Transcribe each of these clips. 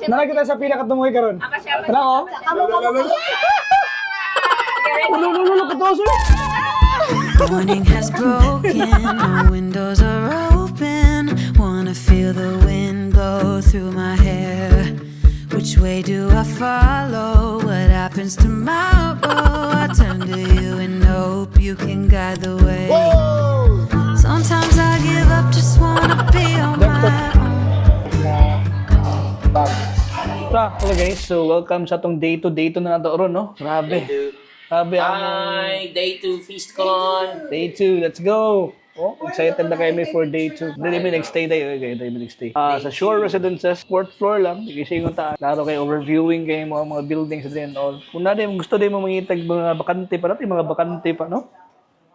Nakikita sa pinakatumuhi karon. Tara ko. Ulo, ulo, ulo, katuwa, sir. Morning has broken, my windows are open. Wanna feel the wind blow through my hair. Which way do I follow? What happens tomorrow? I turn to you and hope you can guide the way. Sometimes I give up, just wanna be on my own. Tara, hello guys. So welcome sa atong day 2, day 2 na nato ron, no? Grabe. Grabe ang Hi! Day 2 FeastCon! Day 2, let's go! Oh, excited na kami for day 2. Dili mi nag-stay tayo, okay, dili mi nag-stay. Ah, sa Shore Residences, fourth floor lang, di kasi yung ta. Laro kay overviewing kay mga buildings and all. Kung na din gusto din mo mangitag mga bakante pa natin, mga bakante pa, no?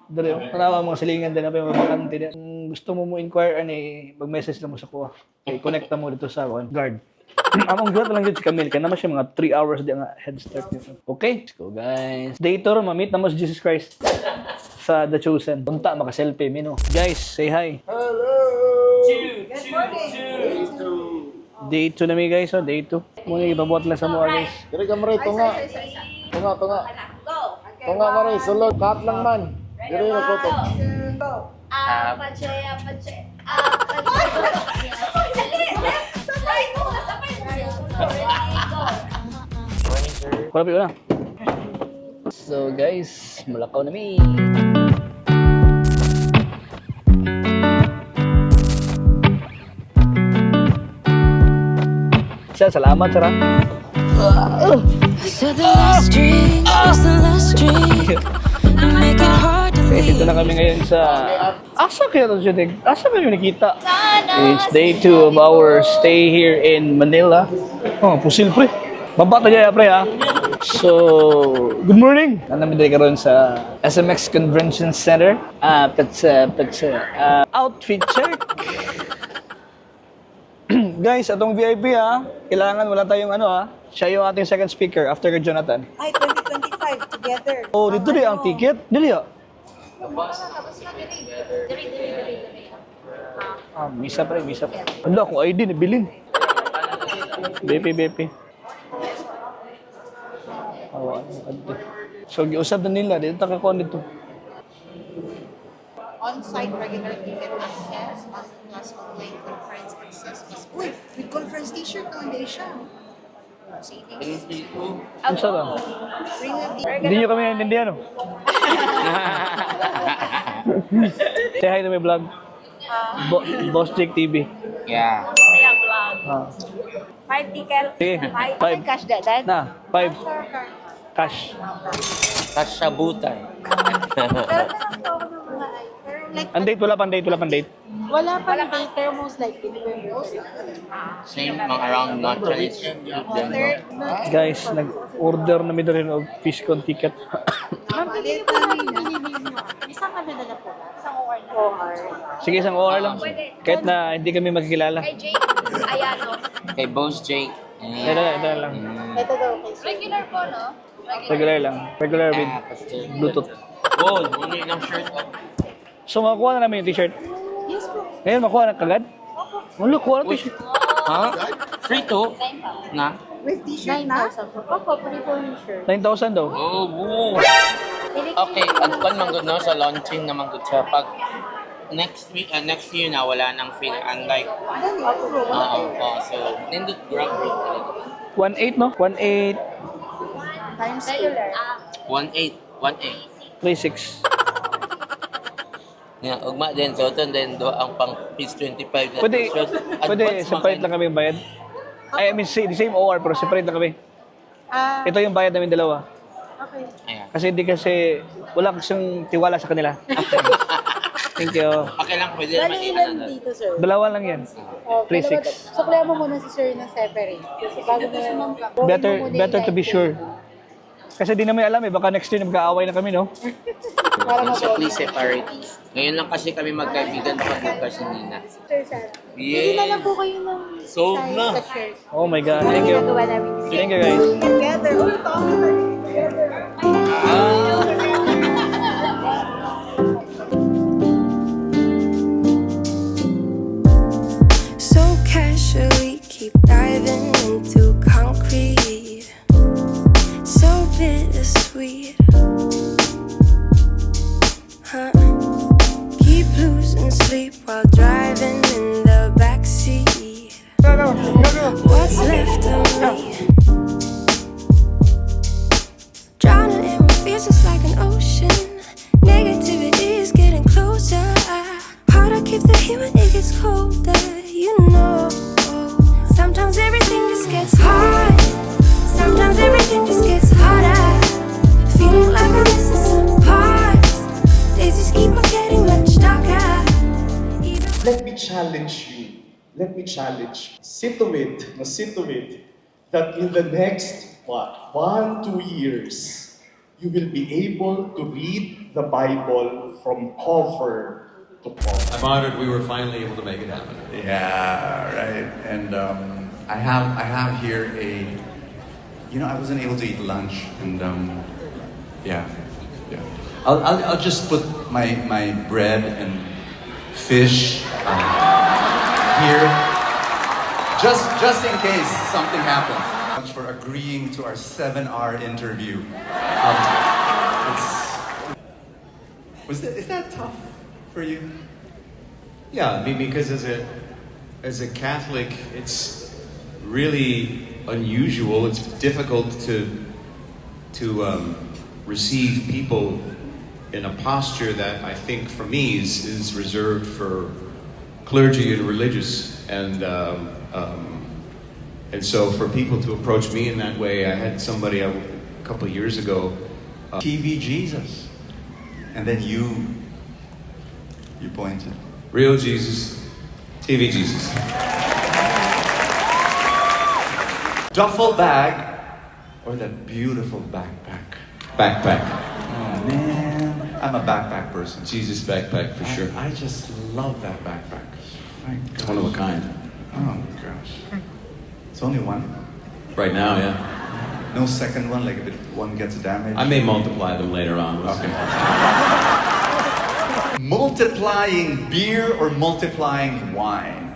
Dali, oh. Tanawa mga silingan din na pa yung mga bakante din. Kung gusto mo mo inquire ani, mag-message lang mo sa kuha. Okay, connect na mo dito sa one guard. Among guard lang jud si Camille kay naman siya mga 3 hours di nga head start yun. Okay, let's go guys. Day 2 ron, ma-meet na mo si Jesus Christ sa The Chosen. Unta maka-selfie mi no. Guys, say hi. 2, 2, 2! Day 2 na mi guys, oh, day 2. Muna ibabuhat lang sa mga guys. Diri ka Maray, tunga. Tunga, tunga. Tunga Maray, sulod. Cut lang man. Diri na ko to. Apache, Apache, Apache. Dali! Sabay mo! Sabay mo! Ready, go! Wala pa yun ah. So guys, mulakaw na mi. Sir, salamat sir. Ah. I said the last drink was the last drink. And make it hard to Okay, dito leave. na kami ngayon sa... Asa kaya ito siya? Asa kayo nakita? It's day 2 of our stay here in Manila. Oh, pusil pre. Baba tayo pre ha. So, good morning! Nanamin diri karon sa SMX Convention Center. Ah, petsa, petsa. Ah, outfit check. Guys, atong VIP ha. Kailangan wala tayong ano ha. Siya yung ating second speaker after kay Jonathan. Ay, 2025, together. Oh, dito di ang ticket. Dili ah. Ah, misa pre, misa pre. Ano akong ID nabilin. BP, BP. Oh, ano, adto. So giusab na nila dito ta kakuan dito. On-site regular ticket access, plus online conference access. Plus, uy, with conference t-shirt na hindi siya. Savings. Unsa ba? Bring the t-shirt. Hindi niyo kami naintindihan, no? Say hi to my vlog. Boss Jake TV. Yeah. Saya vlog. Ah. Five tickets. Sige, Five. five. Cash that, dad? Na, five. Cash. Kashabutan. Pero meron po ako ng mga ay. Pero like, Ang date, wala pang date, wala pang date. wala pa date, pero most likely, November. Same, mga around not Chinese. Third, Guys, nag-order na mi diri og FishCon ticket. Ma'am, pili po namin binili niyo. Isang ano na lang po ba? Isang OR na. OR. Sige, isang OR lang. Kahit na hindi kami magkikilala. Kay Jake Ayano. Kay Boss Jake. Ito na, ito na lang. Ito daw kay sir. Regular po, no? Regular lang. Regular with Ah, pastor. Bluetooth. Wow, muna ng shirt. Oh. So, makuha na namin yung t-shirt. Yes po. Ngayon, makuha na kagad? Wala, kuha na t-shirt. Ha? Free to? Na? With t-shirt na? 9,000 po. Opo, free po yung shirt. 9,000 daw. Oh, woo. Okay, adpan man gud no sa launching naman gud siya pag next week, next year na wala nang free unlike Dali, opo. oo oh, so nindot grab rate talaga. 1,800, no? 1,836. Times 2. 18 18. Yeah, ugma din so ito din do ang pang piece 25 na Pwede, t-shirt. pwede Advance separate man lang kami yung bayad. Ay, I mean, the same OR, pero separate lang kami. Ah, Ito yung bayad namin dalawa. okay. Ayan. Kasi hindi kasi, wala kasing tiwala sa kanila. Thank you. Okay lang, pwede naman Bali ilan i-ano. dito, sir? Dalawa lang yan. Oh, 3,600. dalawa- Suklihan mo muna si sir ng separate. Kasi bago mo, Better, better to be sure. Kasi di namin alam eh, baka next year magkaaway na kami, no? Para So please separate. Ngayon lang kasi kami magkaibigan pag bukas hindi na. Sir, sir. Pili na lang Yes. po kayo ng Sold size na. sa shirt. Oh my God, thank you. Ginagawa namin. Thank you guys. Together. Oh, tama. Together. Ah. So casually keep diving into me challenge you. Let me challenge. See to it, no, see to it, that in the next, what, 1, 2 years, you will be able to read the Bible from cover to cover. I'm honored we were finally able to make it happen. Yeah, right. And I have here a, I wasn't able to eat lunch, and yeah. I'll just put my bread and fish here, just in case something happens. Much for agreeing to our 7-hour interview. It's was that, is that tough for you? Yeah, I mean, because as a Catholic, it's really unusual. It's difficult to receive people in a posture that I think, for me, is reserved for clergy and religious, and so for people to approach me in that way, I had somebody a couple of years ago. TV Jesus. And then you pointed. Real Jesus, TV Jesus. Duffel bag or that beautiful backpack? Backpack. Oh man, I'm a backpack person. Jesus backpack for sure. I just love that backpack. My It's one of a kind. Oh gosh. It's only one? Right now, yeah. No second one, like if one gets damaged? I may multiply them later on. We'll see. Multiplying beer or multiplying wine?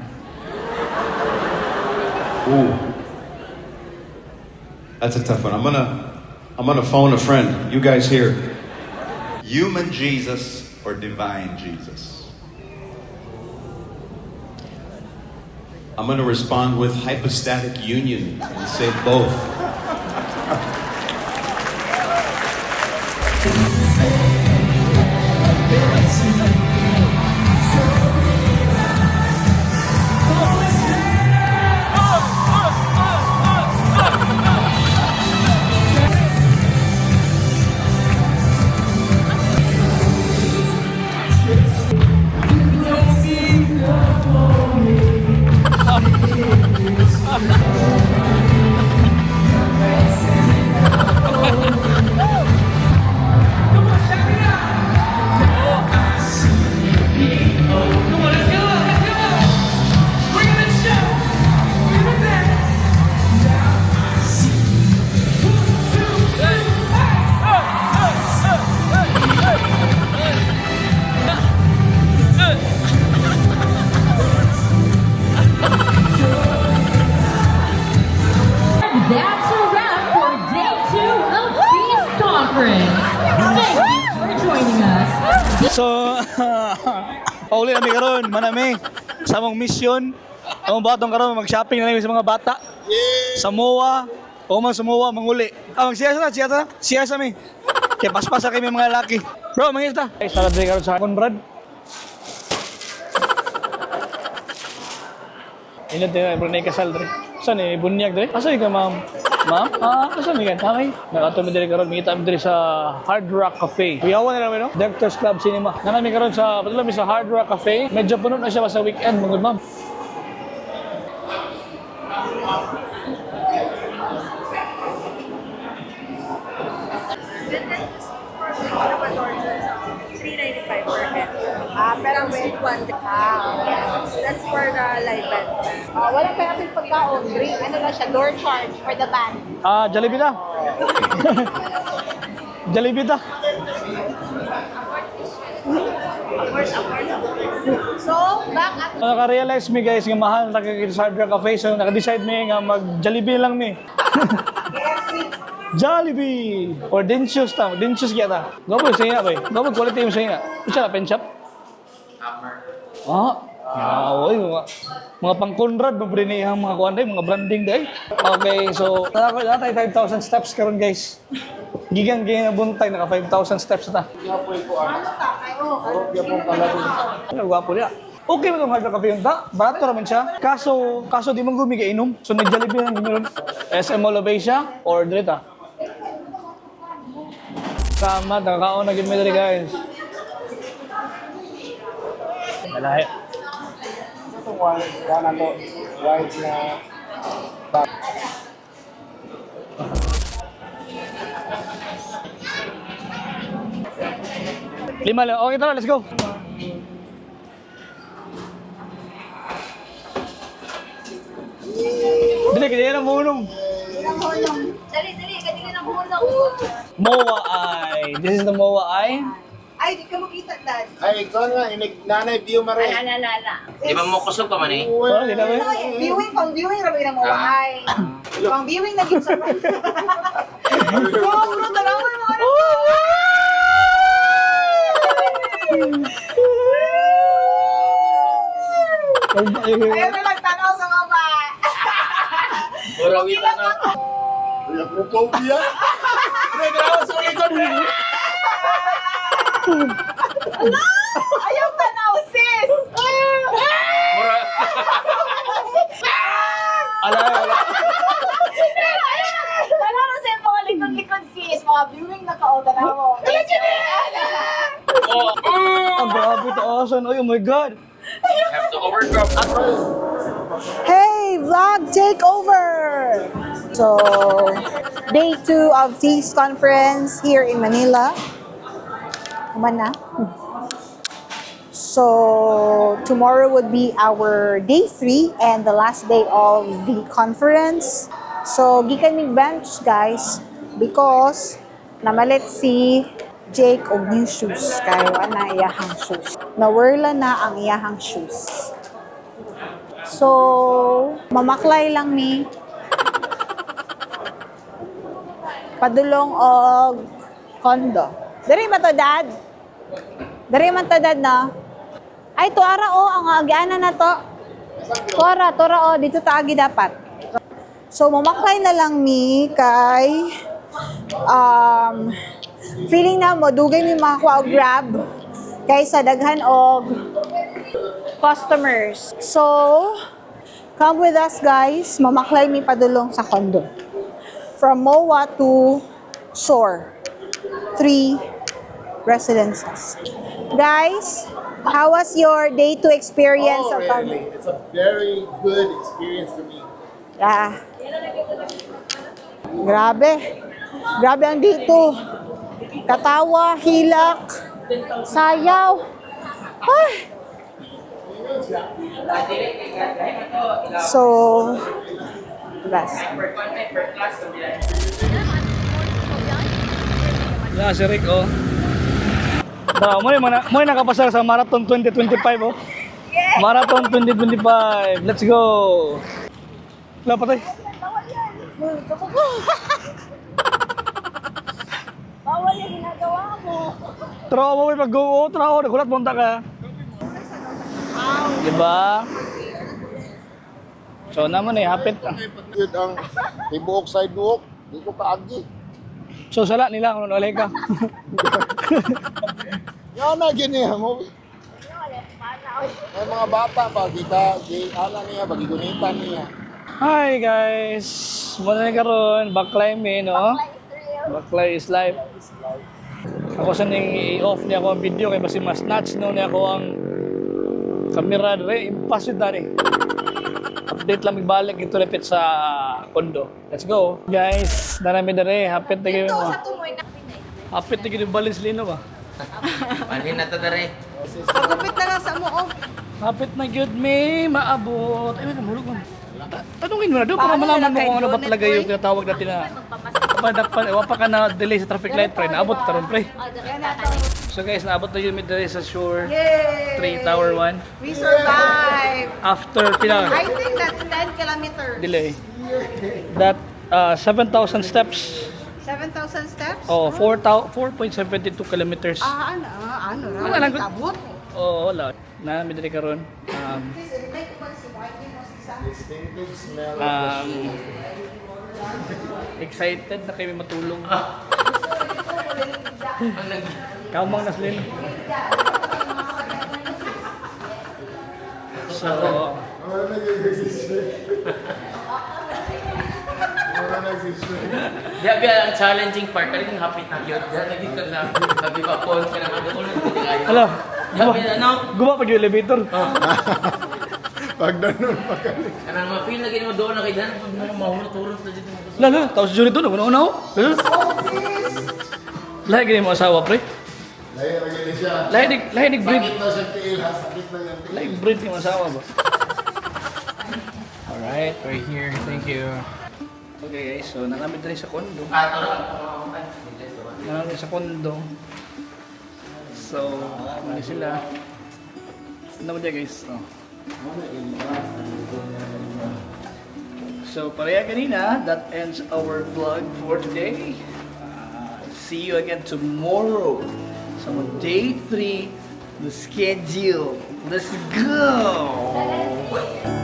Ooh. That's a tough one. I'm gonna phone a friend. You guys here. Human Jesus or divine Jesus? I'm gonna respond with hypostatic union and say both. That's a wrap for day 2 of Feast Conference. Thank you for joining us. So, pauli na mi karon, manami sa among mission. Among batong karon mag-shopping na namin sa mga bata. Sa MOA, o man sa MOA manguli. Ah, magsiyasa na, siyasa na. Siyasa mi. Kaya paspasa kami mga laki. Bro, mangita. Ay, sarap din karon sa Conrad. Ino din bro na kasal dre. Saan eh bunyag dre? Asa ka, ma'am? Ma'am? Ah, asa mi kan? Kamay. Nakato mi diri karon, mangita mi diri sa Hard Rock Cafe. Kuyawan na namin, no? Directors Club Cinema. Nana mi karon sa padula mi sa Hard Rock Cafe. Medyo puno na siya sa weekend, mga ma'am. 395 per head. Ah, pero with one. Ah, that's for the live band. Ah, wala pa natin pagkaon. Drink, ano lang siya, door charge for the band. Ah, Jollibee ta. Jollibee ta. So, back at Naka-realize mi guys nga mahal na kay sa Hard Rock Cafe, so naka-decide mi nga mag Jollibee lang mi. Jollibee or Dentsus ta, Dentsus gyud ta. Gabo sa ina bay. Gabo quality mo sa ina. Unsa na pen shop? Hammer. Ah, yeah, oy, mga pang Conrad mo ni ang mga kuan day, mga branding day. Okay, so naka na 5,000 steps karon guys. Gigang gigang buntay naka 5,000 steps na ta. ano ta? Ay, oh, Ano, gwapo niya. Okay ba itong Hard Rock Cafe yun? Ta, barato raman siya. Kaso di man gumiga inom. So, nag-Jollibee lang gimiron. SM Mall of Asia or Drita? Tama, nakakaon na gid mi diri, guys. Malahi. one, kuha na to, white na bag. Lima lang. Okay, tara, let's go. Dili, kaya ang bunong. Dali, dali. Kanina ng hulong. MOA Eye. This is the MOA Eye. Ay, di ka makita, Dad. Ay, ikaw nga, inig nanay view mare. Ala, ala, ala. Di ba mo kusog pa man eh? Oh, di na ba? Ay, viewing, pang viewing, rabi na mo. Ay. Pang viewing na gid sa. GoPro, tanaw mo mga Ayaw na lang tanaw sa baba. Mura wita na. Acrophobia? Ayaw tanaw, sis! Mura. Ala, ala. Tanaw na sa mga likod-likod, sis. Mga viewing na ka, o, tanaw mo. Oh, Ang grabe taasan. Ay, oh my God. have to overcome. Hey, vlog takeover! So, day 2 of Feast Conference here in Manila. Human na. So, tomorrow would be our day 3 and the last day of the conference. So, gikan mig bench, guys, because namalit si Jake og new shoes kay wa na iyahang shoes. Nawerla na ang iyahang shoes. So, mamaklay lang ni padulong og kondo. Diri man to, Dad? Diri man to, Dad, no? Ay, tuara o, ang agianan na to. Tuara, tuara o, dito taagi dapat. So, mamaklay na lang mi kay feeling na mo, dugay mi makakuha og Grab kaysa daghan og customers. So, come with us, guys. Mamaklay mi padulong sa condo. From MOA to Shore. 3 residences. Guys, how was your day 2 experience? Oh, of really? It's a very good experience for me. Ah. Grabe. Grabe ang dito. Katawa, hilak, sayaw. Ay. So, best. Wala si Rick, oh. Tara, mo yung mga, mo yung nakapasar sa Marathon 2025, oh. Marathon 2025. Let's go. Wala, patay. Bawal yung ginagawa mo. Trauma mo yung pag-go, oh, trauma. Nagulat, punta ka. Diba? So, naman eh, hapit. Yun ang tibuok sidewalk, di ko kaagi. So, sala nila kung nalay ka. Yan na gini mo. May mga bata pa kita, di ala niya bagigunitan niya. Hi guys! Muna na karon, backclimb eh, no? Backclimb is life. Ako sa ning i-off niya ako ang video kay basi mas-snatch no niya ako ang camera dire, impasit dani. Update lang magbalik ito lapit sa kondo. Let's go. Guys, narami dire, hapit na gyud mo. Hapit na gyud yung balance lino ba? Manhin na to dere. Pagupit na lang sa mo, oh. Hapit na gyud may maabot. Ay, may mahulog man. Tanungin mo na doon para Paano malaman na mo kay kung ano ba Donut, talaga oy? yung tinatawag natin na pa, pa ka na delay sa traffic light pre, naabot taron pre. So guys, naabot na yun may delay sa shore Yay! 3 Tower 1 We survived! after pila I think that's 10 kilometers. delay. That 7,000 steps. 7,000 steps? Oh, 4.72 kilometers. Ah, ano, ah, ano, Wala lang. Abot. Oh, wala. Na may delay karon. Distinctive smell. Excited na kami matulog. Kamang na sila. So, Wala nag-exist. Wala nag-exist. Di ba ang challenging part kani kung hapit na gyud. Di lagi ka na sabi ba phone ka na madulog kayo. ala, Di ba ano? gumawa pa yung elevator. Pagdanon pa kani. Kanang ma-feel na gini mo doon na kay dan pag mo mahurot-hurot na dito mo. Lala, tapos jud ito, nauna oh. Lahi gini mo asawa, pre. Lahi ra gini siya. Lahi nig breed. Sakit na siya tiil ha, sakit na yan tiil. Lahi breed ni asawa ba? Alright, we're here. Thank you. Okay guys, so nakamit rin sa condo. Nakamit sa condo. So, mali sila. Ano mo dyan, guys? Oh. So, pareha kanina, that ends our vlog for today. See you again tomorrow. So, on day 3, the schedule. Let's go!